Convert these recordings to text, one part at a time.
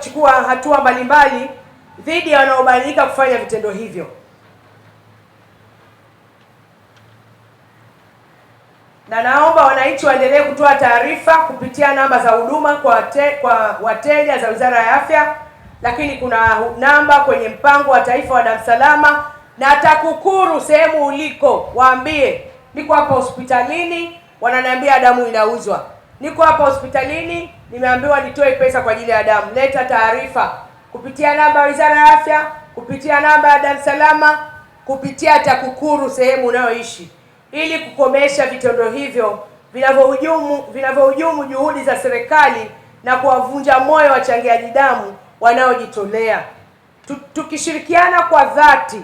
kuchukua hatua mbalimbali dhidi ya wanaobainika kufanya vitendo hivyo. Na naomba wananchi waendelee kutoa taarifa kupitia namba za huduma kwa wateja za Wizara ya Afya, lakini kuna namba kwenye mpango wa taifa wa damu salama na TAKUKURU sehemu uliko, waambie niko hapa hospitalini, wananiambia damu inauzwa. Niko hapa hospitalini, nimeambiwa nitoe pesa kwa ajili ya damu. Leta taarifa kupitia namba ya Wizara ya Afya, kupitia namba ya damu salama, kupitia TAKUKURU sehemu unayoishi, ili kukomesha vitendo hivyo vinavyohujumu juhudi za serikali na kuwavunja moyo wachangiaji damu wanaojitolea. Tukishirikiana kwa dhati,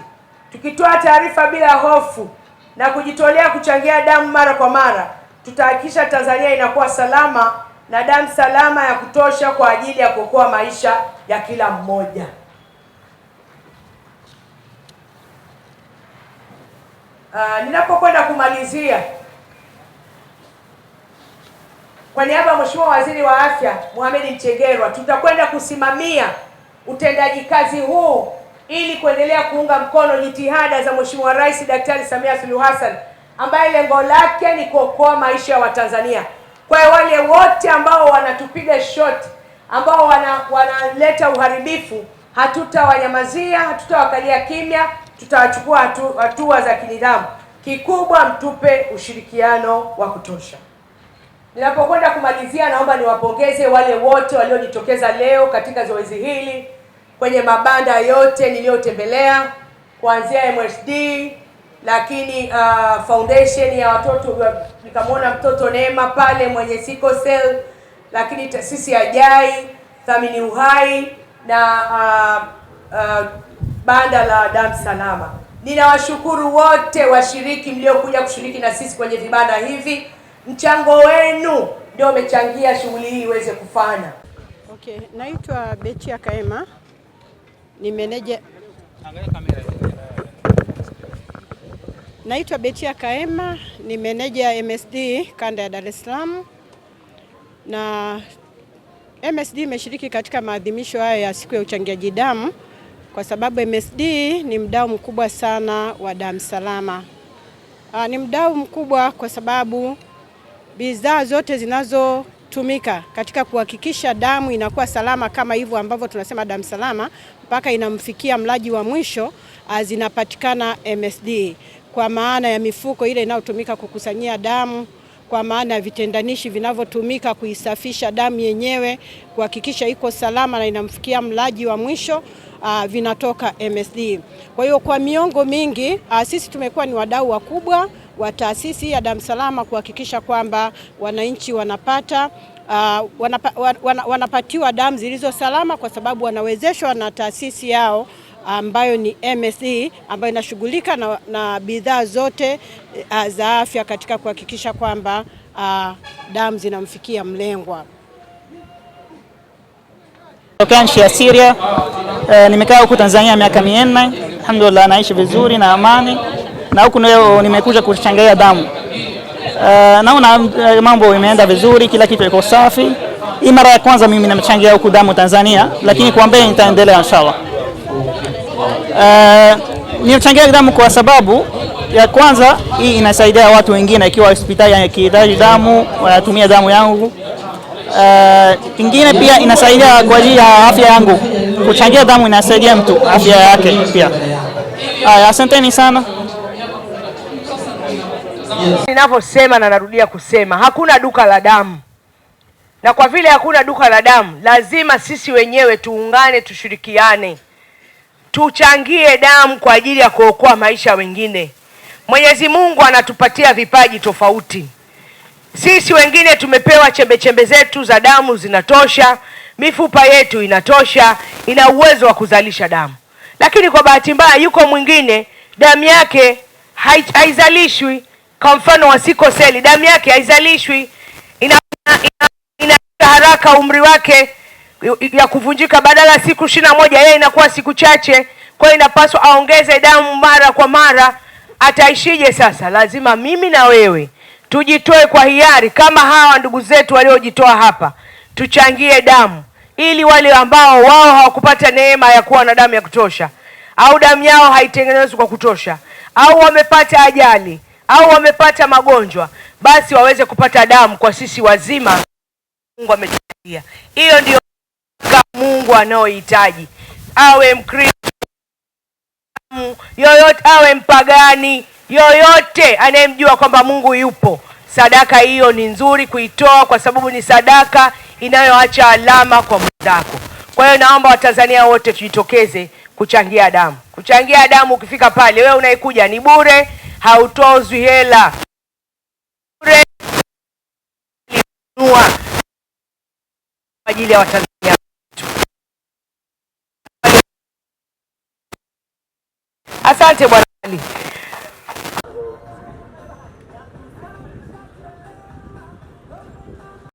tukitoa taarifa bila hofu na kujitolea kuchangia damu mara kwa mara, tutahakikisha Tanzania inakuwa salama na damu salama ya kutosha kwa ajili ya kuokoa maisha ya kila mmoja. Ninapokwenda kumalizia, kwa niaba ya Mheshimiwa Waziri wa Afya Mohamed Mchengerwa, tutakwenda kusimamia utendaji kazi huu ili kuendelea kuunga mkono jitihada za Mheshimiwa Rais Daktari Samia Suluhu Hassan ambaye lengo lake ni kuokoa maisha ya Watanzania. Kwa hiyo wale wote ambao wanatupiga shot, ambao wanaleta uharibifu, hatutawanyamazia, hatutawakalia kimya, tutawachukua hatua za kinidhamu. Kikubwa mtupe ushirikiano wa kutosha. Ninapokwenda kumalizia, naomba niwapongeze wale wote waliojitokeza leo katika zoezi hili kwenye mabanda yote niliyotembelea, kuanzia MSD, lakini foundation ya watoto, nikamwona mtoto Neema pale mwenye sickle cell, lakini taasisi ya Jai, Thamini Uhai na banda la damu salama. Ninawashukuru wote washiriki mliokuja kushiriki na sisi kwenye vibanda hivi. Mchango wenu ndio umechangia shughuli hii iweze kufana. Okay, naitwa Bechia Kaema. Ni meneja. Naitwa Bechia Kaema, ni meneja MSD kanda ya Dar es Salaam. Na MSD imeshiriki katika maadhimisho haya ya siku ya uchangiaji damu kwa sababu MSD ni mdau mkubwa sana wa damu salama. Ni mdau mkubwa kwa sababu bidhaa zote zinazotumika katika kuhakikisha damu inakuwa salama kama hivyo ambavyo tunasema damu salama mpaka inamfikia mlaji wa mwisho, zinapatikana MSD, kwa maana ya mifuko ile inayotumika kukusanyia damu, kwa maana ya vitendanishi vinavyotumika kuisafisha damu yenyewe kuhakikisha iko salama na inamfikia mlaji wa mwisho, vinatoka MSD. Kwa hiyo kwa miongo mingi sisi tumekuwa ni wadau wakubwa wa taasisi ya damu salama kuhakikisha kwamba wananchi wanapatiwa damu zilizo salama, kwa sababu wanawezeshwa na taasisi yao ambayo ni MSD ambayo inashughulika na bidhaa zote za afya katika kuhakikisha kwamba damu zinamfikia mlengwa. Kutoka nchi ya Syria, nimekaa huku Tanzania miaka 4, alhamdulillah naishi vizuri na amani, na huku leo nimekuja kuchangia damu. Naona mambo imeenda vizuri, kila kitu iko safi. Hii mara ya kwanza mimi nimechangia huku damu Tanzania, lakini kwa mbele nitaendelea inshallah. Nimechangia damu kwa sababu ya kwanza hii inasaidia watu wengine, ikiwa hospitali yakihitaji damu wanatumia damu yangu. Ingine pia inasaidia kwa ajili ya afya yangu. Kuchangia damu inasaidia mtu afya yake pia. Haya, asanteni sana. Ninavyosema na narudia kusema, hakuna duka la damu. Na kwa vile hakuna duka la damu, lazima sisi wenyewe tuungane, tushirikiane, tuchangie damu kwa ajili ya kuokoa maisha wengine. Mwenyezi Mungu anatupatia vipaji tofauti. Sisi wengine tumepewa chembe-chembe zetu za damu zinatosha, mifupa yetu inatosha, ina uwezo wa kuzalisha damu. Lakini kwa bahati mbaya yuko mwingine damu yake haizalishwi. Kwa mfano wa sickle cell, damu yake haizalishwi, ina haraka umri wake ya kuvunjika, badala siku 21 yeye inakuwa siku chache. Kwa hiyo inapaswa aongeze damu mara kwa mara. Ataishije sasa? Lazima mimi na wewe tujitoe kwa hiari kama hawa ndugu zetu waliojitoa hapa, tuchangie damu. ili wale ambao wao hawakupata neema ya kuwa na damu ya kutosha, au damu yao haitengenezwi kwa kutosha, au wamepata ajali au wamepata magonjwa, basi waweze kupata damu kwa sisi wazima Mungu ametujalia. Hiyo ndio Mungu anaohitaji, awe Mkristo yoyote, awe mpagani yoyote anayemjua kwamba Mungu yupo, sadaka hiyo ni nzuri kuitoa, kwa sababu ni sadaka inayoacha alama kwa mwenzako. Kwa hiyo naomba Watanzania wote tujitokeze kuchangia damu. Kuchangia damu, ukifika pale wewe unaikuja ni bure, hautozwi hela bure, kwa ajili ya Watanzania. Asante bwana.